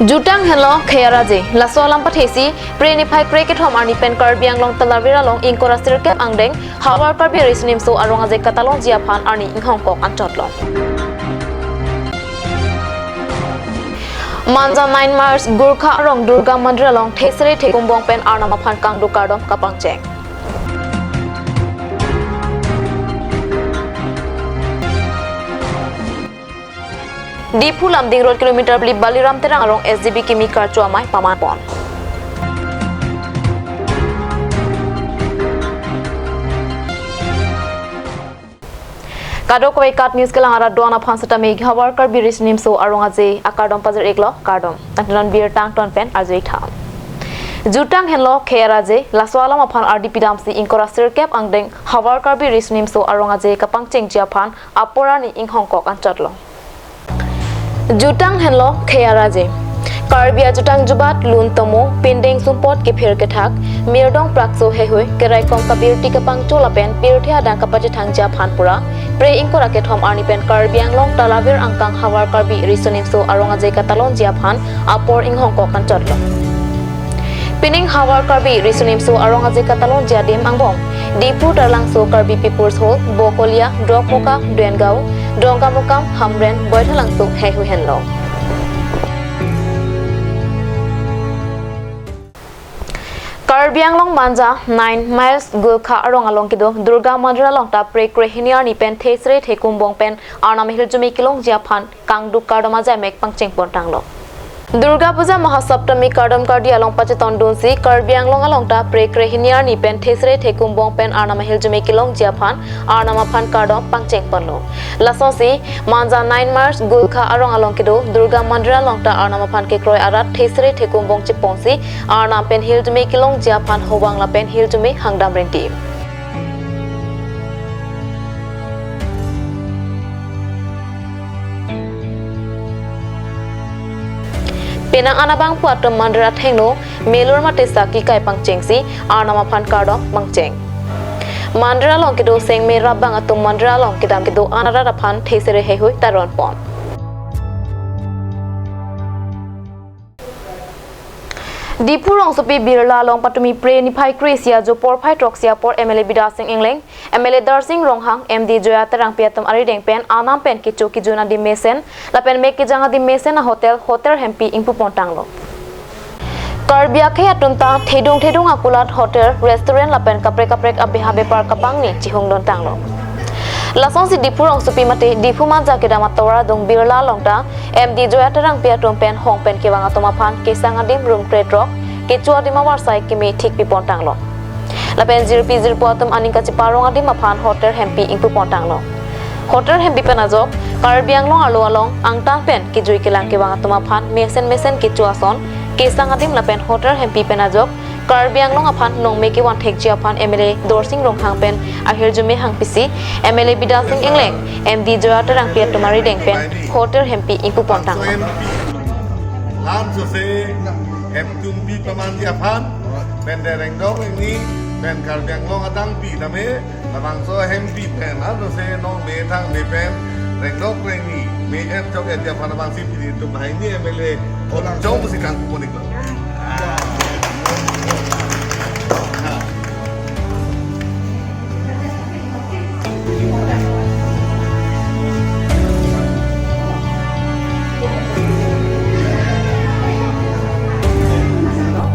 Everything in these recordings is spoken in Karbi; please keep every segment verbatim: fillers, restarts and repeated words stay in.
Jutang henlo khei araje. Laso alam pathesi, Phre niphai kre kethom arni pen Karbi Anglong Talavir along ingkoi ra sirkep angdeng Havar Karbi Riso Nimso Arong Aje katalonji aphan arni inghongkok anchotlo. Manja nine March Gurkha Arong Durga Mandir along thesere thekumbong pen Arnam aphan kangduk kardom kapangcheng. Diphu Lumding Road kilometer phli Baliram Terang arong S G B kimi karcho amei pamanpon. Kadokave KAT News kelang arat do-an aphan setame Havar Karbi Riso Nimso Arong Aje akardom pajir-iklo, kardom. Tangtenon birta angton pen arju-ik tha. Jutang henlo khei araje, laso alam aphan ardi pidamsi ingkoi ra sirkep angdeng Havar Karbi Riso Nimso Arong Aje kapangchengji aphan apor arni inghongkok anchotlo. Jutang henlo khei araje. Karbi ajutang jubat, lun tomo, pindeng sumpot kephir kethak, mirdong prakso heihui, keraikom kabirti kapangcho lapen pirthe adang kapachethangji aphan pura, Phre ingkoi ra kethom arni pen Karbi Anglong Talavir angkang Havar Karbi Riso Nimso Arong Aje katalonji aphan apor inghongkok anchotlo. Pining Havar Karbi Riso Nimso Arong Aje katalonji adim angbong Diphu, Taralangso Karbi People's Hall, Bokolia, Dokmoka, Duengaon, Dongkamukam, Hamren, Baithalangso heihui henlo. Karbi Anglong Manja nine Miles Gurkha Arong along kedo Durga Mandir along ta Phre krehini arni pen thesere thekumbong pen Arnam ahirjume kelongji aphan kangduk kardom ajaimek pangchengpon tanglo. Durga Puja Mahasaptami kardom kardi along pachetondunsi Karbi Anglong along ta Phre krehini arni pen thesere thekumbong pen Arnam ahirjume kelongji aphan Arnam aphan kardom pangchengponlo. Lasonsi Manja nine March Gurkha Arong along kedo Durga Mandir along ta Arnam aphan kekroi arat thesere thekumbong cheponsi Arnam pen hirjume kelongji aphan hovang lapen hirjume hangdam rinti. Penang anabangphu atum mandir athengno melur mate saki kai pangchengsi Arnam aphan kardom pangcheng. Mandir along kedo sengme rapbang atum mandir along kedam kedo-an arat aphan thesere heihui taronpon. Diphu rongsopi Birla along patumi Phre niphai kre-isi ajo porphai throksi apor M L A Bidya Sing Engleng, M L A Darsing Ronghang, M D Joya Terangpi atum arideng pen Arnam pen kecho kejun adim mesen lapen mek kejang adim mesen a-hotel, Hotel Hempi ingpupon tanglo. Karbi akhei atum ta thedung thedung akulat hotel, restaurant lapen kaprek kaprek abeha bepar kapangni chihungdun tanglo. Lasonsi Diphu rongsopi mate Diphu Manja kedam atovar adung Birla along ta M D Joya Terangpi atum pen hong pen kevang atum aphan kesang adim room krethrok, kecho adim avarsai keme thik pipon tanglo. Lapen jirpi jirpo atum aning kacheparong adim aphan Hotel Hempi ingpupon tanglo. Hotel Hempi pen ajok Karbi Anglong arlo along angtan pen kejui kelang kevang atum aphan mesen mesen kecho ason, kesang adim lapen Hotel Hempi pen ajok Karbi Anglong aphan nongme kevan thekji aphan M L A Darsing Ronghang pen ahirjume hangpisi M L A Bidya Sing Engleng, M D Joya Terangpi atum arideng pen Hotel Hempi ingpupon tanglo. Lam sose hemtumpi pamanji aphan, pen de rengdok rengni, pen Karbi Anglong adangpi tame, labangso Hempi pen, lam sose nongme thangme pen, rengdok rengni, me-et jok-etji aphan abangsi pini itum hini M L A, olang jong pusi kangpupon-iklo.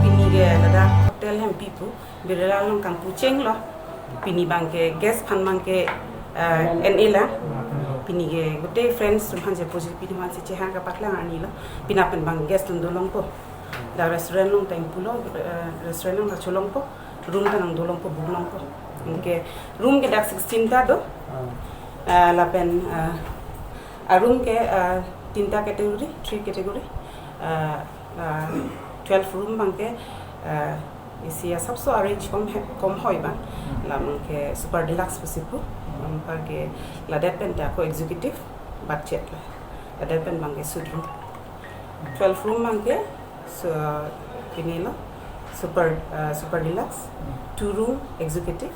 Pini ke ladak Hotel Hempi pu Birla along kangpuchenglo. Pini abangke guest aphan abangke, eh, en-e lang. Pini ke gute friends atum aphan je puji pini aphansi chehang kapaklang arni lo. Pini pen abang guest atum dolongpo. Dak restaurant along ta ingpulo, eh, restaurant along ta cholongpo. Room ta nangdolongpo, book longpo. Anke room ke dak sixteen ta do. Ah, lapen, ah, a-room ke, ah, tinta category, three category. Ah, ah, twelve room abangke, ah, isi asapso arrange kom he, kom hoi abang. Labangke super deluxe pusi pu. Anparke ladet pen ta ako executive budget la. Ladet pen abangke suite room. Twelve room abangke, so, pini lo, super, uh, super deluxe, two room executive,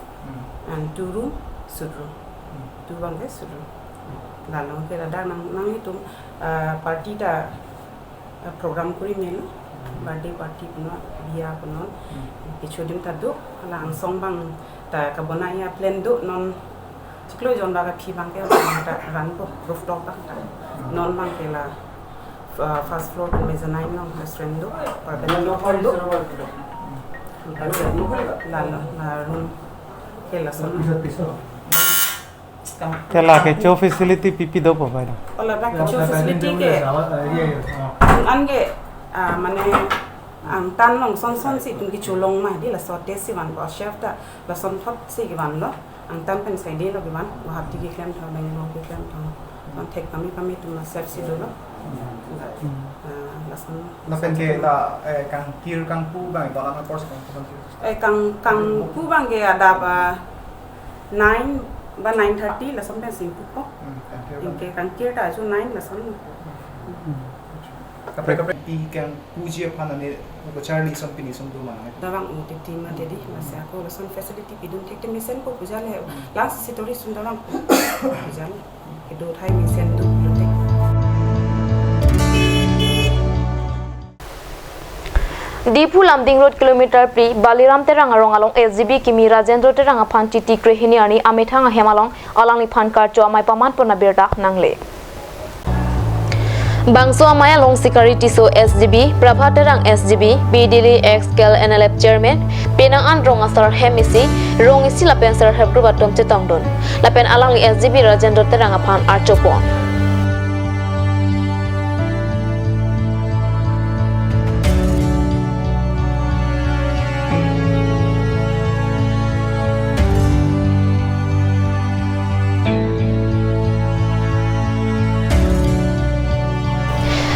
and two room suite room. Two abangke suite room. Lalu ke ada nang, nanglitum, uh, party ta Program kuri melo, birthday party punon, biya punon, kecho adim ta do, hala angsong abang ta kabonai aplan do, non chiklo jon bak aphi abangke abang ta ranpo, rooftop abang ta. Non abangke la, uh, first floor pen mezzanine along restaurant do, per bed do. Lalo, la room ke lason. Te la kecho facility pipi dopo bai do? Hala dak kecho facility ke an ke, ah, mane angtan along son son si itum kecho long ma di, laso te si vanpo, chef ta lason thot si kevan lo, angtan pen saide lo kevan, Guwahati keklem tha, Bangalore keklem tha, non thek pame pame atum la chef si dolo. Ah, lason. Lapen ke la, eh, kangkir kangpu abang, bang, course kangpu kangkir. Eh, kang, kangpu abangke adap, ah, nine ba nine thirty lason pensi ingpupo. Hmm, kangkir abang. Anke kangkir ta ajo nine lason. Kaprek kaprek pi kangpuji aphan ani kacharli ason pini ason do ma? Davang, oh, titi mati di, lasi ako lason facility pidun thekte mesenpo, puja le, last si tourist atum davang puja le. Kedo thai mesen do pulote. Diphu Lumding Road kilometer phli Baliram Terang arong along S G B kimi Rajendra Terang aphan Chiti krehini arni amethang ahem along alangliphan karcho amei paman pon abirta nangle. Bangso amei along Sikari Tisso S G B, Prabha Terang S G B, P D L F ex K L N L F chairman, penang an rong asar hem isi, rong isi lapen self help group atum chetongdun. Lapen alangli S G B Rajendra Terang aphan archopon.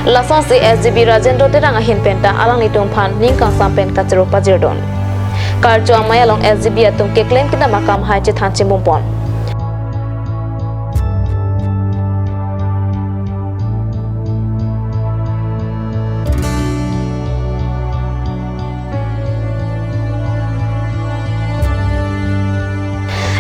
Lasonsi S G B Rajendra Terang ahin penta alanglitum aphan ning kangsam pen kachoro pajirdun. Karcho amei along S G B atum keklem kedam akam hai chethan chimbumpon.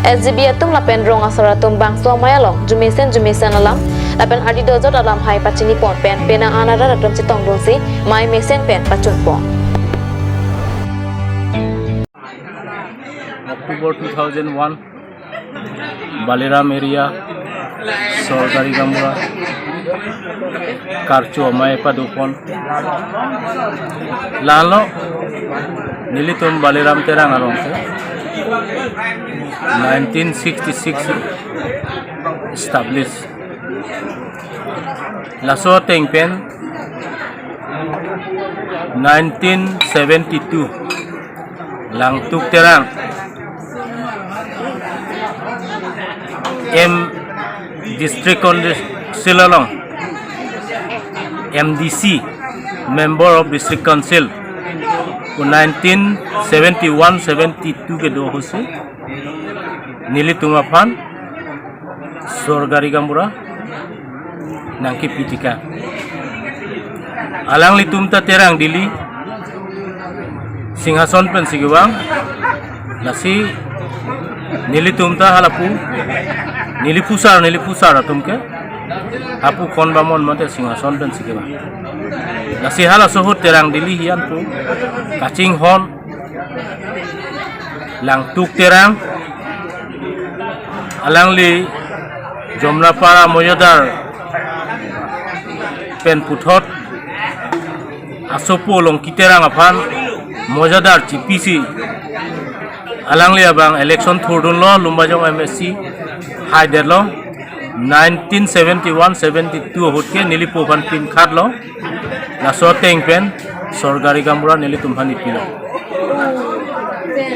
S G B atum lapen rong asar atum bangso amei along jumesen jumesen alam lapen ardi dojot alam hai pachinipon pen penang an arat atum chetongdunsi mei mesen pen pachunpon. October two thousand one, Baliram area, Sorgari Gaonbura, karcho amei padopon. Lalo, nelitum Baliram Terang arong ke nineteen sixty-six establish. Laso ateng pen nineteen seventy-two Langtuk Terang M District Council along M D C, Member of District Council, nineteen seventy-one seventy-two kedo ahutsi nelitum aphan Sorgari Gaonbura nangkepi thika. Alanglitum ta Terang Dili Singhason pensi kevang. Lasi nelitum ta halapu, neli phusar, neli phusar atum ke hapu khon bamon mate Singhason pensi kevang. Lasi halaso ahut Terang Dili hian pu kachinghon Langtuk Terang, alangli Jomrapara Mojadar pen puthot asopo Longki Terang aphan Mojadar chipisi alangli abang election thurdunlo, Lumbajong M A C haidetlo. Nineteen seventy-one seventy-two ahut ke nelipo aphan pin khatlo. Laso ateng pen Sorgari Gaonbura nelitum aphan ipilo.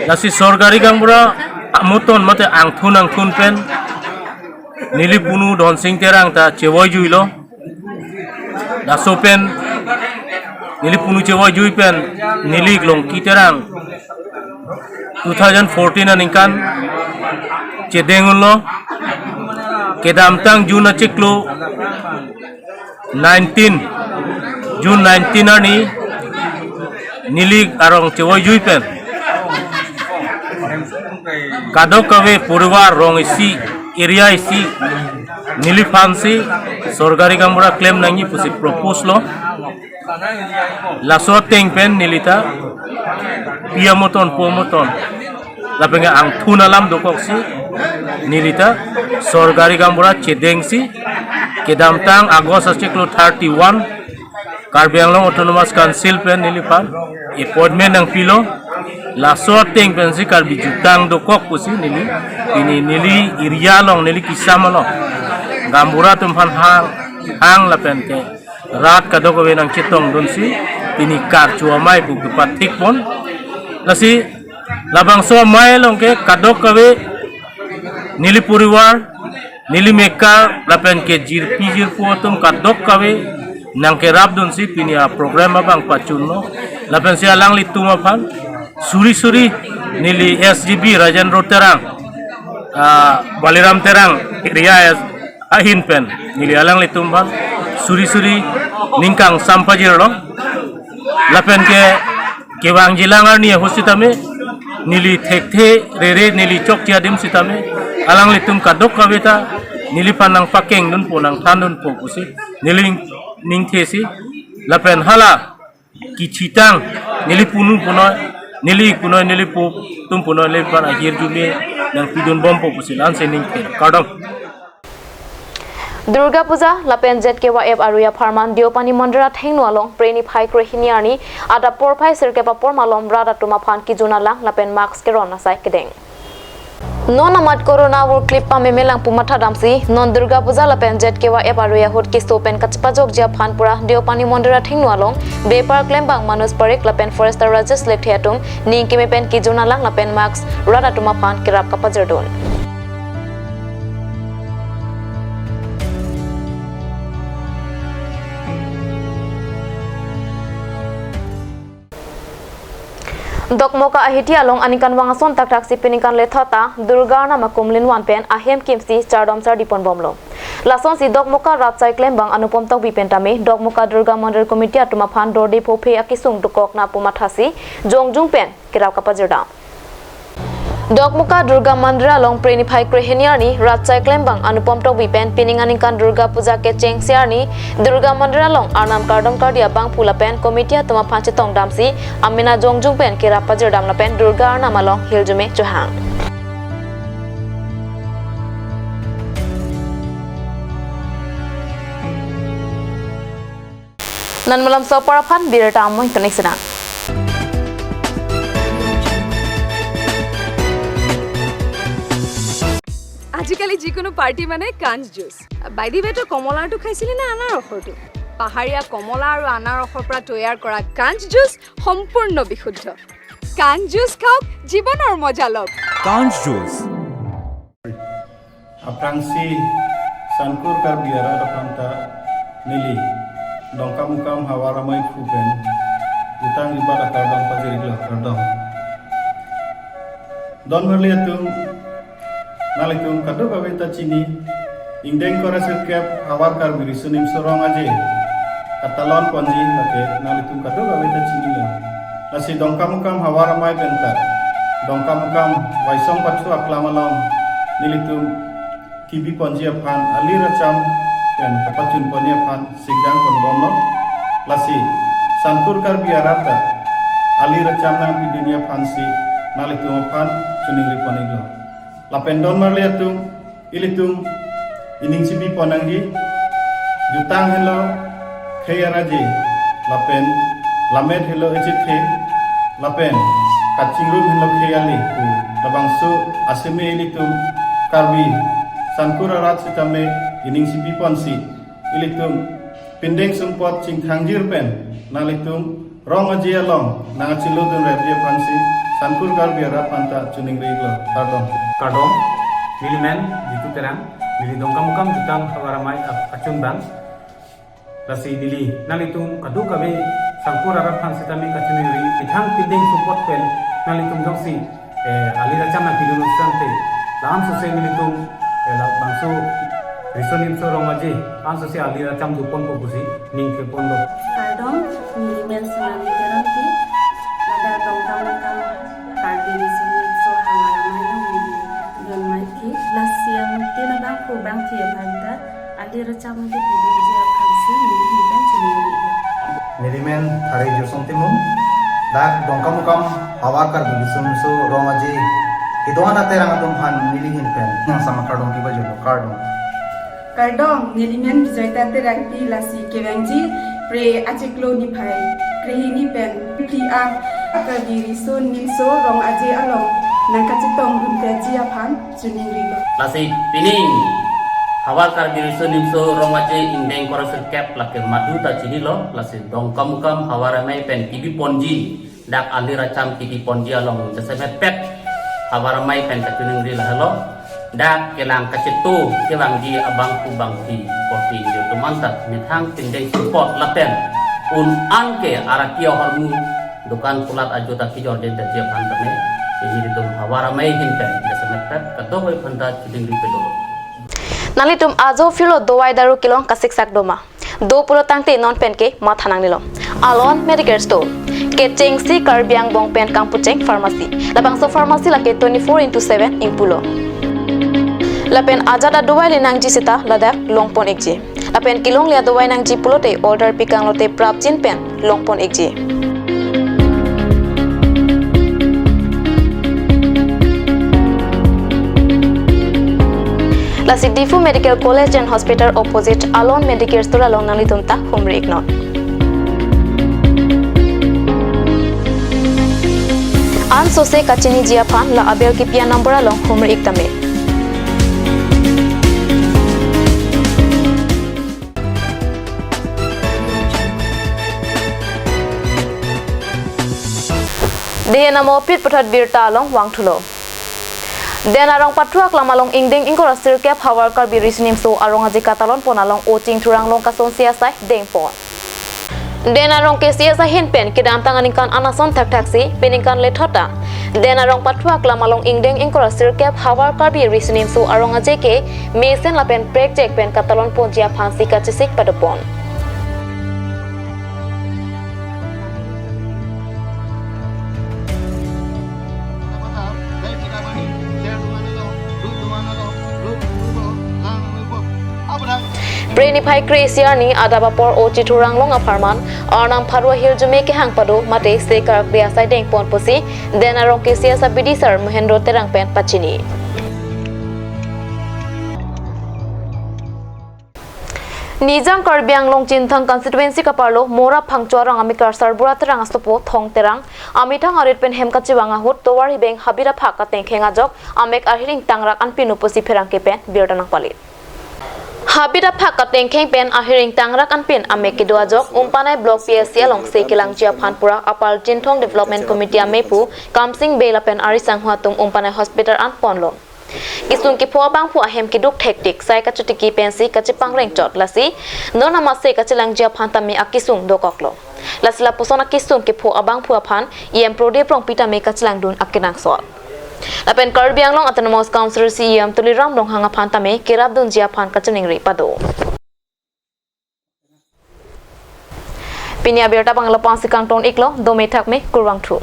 Lasi Sorgari Gaonbura amuton mate angthun angthun pen neli punu Dhonsing Terang ta chevoijuilo. Laso pen neli punu chevoijui pen neli Longki Terang two thousand fourteen aningkan chedengdunlo. Kedamtang June achiklo nineteen, June nineteen arni neli arong chevoijui pen kadokave porivar rong isi, area isi neliphansi Sorgari Gaonbura klem nangji pusi propose lo. Laso ateng pen nelita pi amoton, po amoton, lapen ke angthun alam dokoksi nelita sorkari gaonbura chedengsi kedamtang August achiklo thirty-one Karbi Anglong Autonomous Council pen neliphan appointment nangpilo. Laso ateng pensi Karbi jutang dokok pusi neli, pini neli area along, neli kisam along gaonbura atumphan hang, hang lapen ke rat kadokave nangchetongdunsi pini karcho amei pu kepathikpon. Lasi labangso amei along ke kadokave neli porivar, neli mekar lapen ke jirpi jirpo atum kadokave nangkerapdunsi pini aprogram abang pachunlo. Lapensi alanglitum aphan suri suri neli S G B Rajendra Terang, ah, Baliram Terang area ahin pen neli alanglitum aphan suri suri ning kangsam pajirlo. Lapen ke kevangjilang arni ahut sitame, neli thekthe rere, neli chokche adim sitame, alanglitum kadokave ta neliphan nangpakengdunpo, nangthandunpo pusi neli ningthesi. Lapen hala kechitang neli punu punoi, neli punoi, neli pu atum punoi, neliphan ahirjume nangpidunbompo pusi la-ansi ningthe. Kardom. Durga Puja lapen Z K Y F arui apharman Deopani Mondir athengno along Phre niphai krehini arni adap porphai sirkep apor malom rat atum aphan kejun alang lapen mask keron asai kedeng. Non amat corona vur klip pamemelang pu mathadamsi non Durga Puja lapen Z K Y F arui ahut keso pen kachepajokji aphan pura Deopani Mondir athengno along bepar klembang Manoj Parikh lapen forester Rajesh Lekthe atum ning keme pen kejun alang lapen mask rat atum aphan kerap kapajirdun. Dokmoka ahiti along aningkanvang ason thakthak si peningkan lethot ta Durga Arnam akum linvan pen ahem kimsi chardom chardi ponbomlo. Lasonsi Dokmoka rat asai klembang Anupam Tokbi pen tame Dokmoka Durga Mandir Committee atum aphan dorde phophe akesung dokok nang pu mathasi jongjung pen kerap kapajirdam. Dokmoka Durga Mandir along Phre niphai krehini arni rat asai klembang Anupam Tokbi pen pining aningkan Durga Puja kechengsi arni Durga Mandir along Arnam kardom kardi abangphu lapen committee atum aphan chetongdamsi amena jongjung pen kerap pajirdam lapen Durga Arnam along hirjume chohang. Non malom sopar aphan birta amoi tonik sedang. আজিকালি যিকোনো পাৰ্টি মানে কাঞ্চ juice. By the ৱে, তই কমলাৰটো খাইছিলি নে আনাৰসৰটো? পাহাৰীয়া কমলা আৰু আনাৰসৰ পৰা তৈয়াৰ কৰা কাঞ্চ জুচ সম্পূৰ্ণ বিশুদ্ধ। কাঞ্চ জুচ খাওক, জীৱনৰ মজা লওক। Kanch juice. Aphrangsi Sankur Karbi arat aphan ta neli Dongkamukam havar amei aphu pen jutang jubat akardom pajir-iklo, kardom. Don marli atum, nanglitum kadokave ta chini, ingdeng kre sirkep havar Karbi Riso Nimso Rong Aje katalon ponji lake nanglitum kadokave ta chinilo. Lasi Dongkamukam havar amei pen ta Dongkamukam Waisong Pathu aklam along nelitum kebi ponji aphan, alir acham pen kapachun ponji aphan sikdang ponbomlo. Lasi Sankur Karbi arat ta alir acham nangpidunji aphansi nanglitum aphan choningri pon-iklo. Lapen don marli atum, ilitum ining chibi pon nangji, jutang henlo khei araje, lapen lammet henlo echethe, lapen kachingrum henlo khei ale pu labangso aseme ilitum Karbi Sankur arat sitame ining chibi ponsi ilitum pindeng sumpot chingthangjir pen nanglitum rong aje along nangchelodun repji aphansi Sankur Karbi arat aphan ta choningri-iklo. Kardom. Kardom, neli men Jitu Terang, neli Dongkamukam jutang havar amei ap-, achun abang. Lasi neli nanglitum kadokave Sankur arat aphan sitame kachoningri, methang pindeng sumpot pen nanglitum jongsi eh, alir acham nangpidun sitame, la-an sose nelitum, eh, labangso Riso Nimso Rong Aje, la-an sose alir acham doponpo pusi ning keponlo. Kardom, neli men Sonali Terangpi, ladak Dongkamukam Karbi Riso Nimso havar amei along neli dun maitki, lasi anutin abangphu bangphi aphan ta alir acham kepidunji aphansi neli ahin pen choningri-iklo. Nelimen Thare Jirsong Timung, dak Dongkamukam Havar Karbi Riso Nimso Rong Aje kedo-an aterang atum aphan neli ahin pen nang sama kardom pajirlo, kardom. Kardom, nelimen Bijoyta Terangpi, lasi kevangji Phre achiklo niphai krehini pen phli-an Karbi Riso Nimso Rong Aje along nangkachetongdun piji aphan chiningrilo. Lasi pining Havar Karbi Riso Nimso Rong Aje ingdeng ingkoi ra sirkep lake madu ta chinilo, lasi Dongkamukam Havar Amei pen kebi ponji, dak alir acham kebi ponji along jasemet pet Havar Amei pen kachiningri lahelo. Dak kelang kachetu kevangji abangphu bangphi korte ingjir atum anta methang pindeng support lapen un-an ke araki ahormu, dukan kulat ajo ta kijor den daji aphan tame pini ilitum Havar Amei ahin pen jasemet pet kadokave aphanta chiningri pajirlo. Nanglitum ajo phirlo dovai daru kelong kasiksak doma. Do pulo tangte non pen ke matha nangnelo. Alon Medicare Store. Kechengsi Karbi Anglong pen kangpucheng pharmacy. Labangso pharmacy lake twenty-four into seven ingpulo. Lapen ajat adovai le nangji seta ladak longpon ikji. Lapen kelongle adovai nangji pulote order pikanglote prapjin pen longpon ikji. Lasi Diphu Medical College and Hospital opposite Alon Medicare Store along nanglitum ta humri iknon. An sose kachiniji aphan la abel kipi a-number along humri ik tame. Dehe namo pit puthot birta along vangthulo. Den arong pathu aklam along ingdeng ingkoi ra sirkep Havar Karbi Riso Nimso Arong Aje katalon pon along oching thurang long kasonsi asai dengpon. Den arong ke C S ahin pen kedamtang aningkan anason thakthaksi peningkan lethot ta den arong pathu aklam along ingdeng ingkoi ra sirkep Havar Karbi Riso Nimso Arong Aje ke mesen lapen prekjek pen katalon ponji aphansi kachesik padopon. Phre niphai kre-isi arni adap apor oching thurang long apharman Arnam Pharua hirjume kehang pado mate sekarak dia asai dengpon pusi den arong ke C S abidisar Mohendro Terang pen pachini. Nijang Karbi Anglong Chinthong constituency kaparlo Mora Phangcho arong amekar Sarbura Terang asopo Thong Terang amethang arit pen hem kachevang ahut tovar hibeng habit aphak katengkheng ajok amek ahir ingtangrak anpin pusi pherangke pen birta nangpalit. Habit aphak katengkheng pen ahir ingtangrak anpin amek kedo ajok Umpanai Block P S C alongsi kelangji aphan pura apar Chinthong Development Committee amepu Kamsing Bey lapen ari sangho atum Umpanai Hospital an ponlo. Kesung kepho abangphu ahem keduk thektik sai kachotiki pensi kachepangreng chot lasi non amatsi kachelangji aphan tame akesung dokoklo. Lasi lapuson akesung kepho abangphu aphan E M Prodip Rongpi tame kachelangdun akenangsot. Lapen Karbi Anglong Autonomous Council C E M Tuliram Ronghang aphan tame kerapdunji aphan kachiningri pado. Pini abirta abang lapu-an si kangton iklo, dome thakme, kurvangthu.